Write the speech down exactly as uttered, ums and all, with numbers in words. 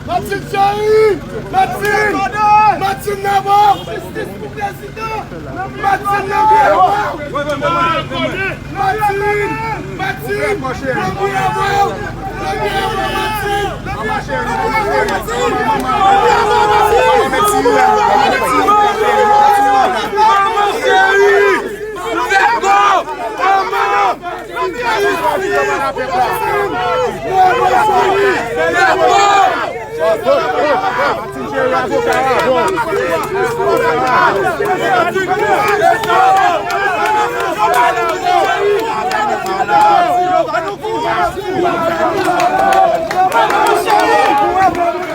Martine Jerry! Martine! Martine Navo! Jistis pou prezidan! Martine nan byen! Martine! Martine! Nan byen! Nan byen! Martine! Martine! Martine! Martine! Martine! Martine! Martine!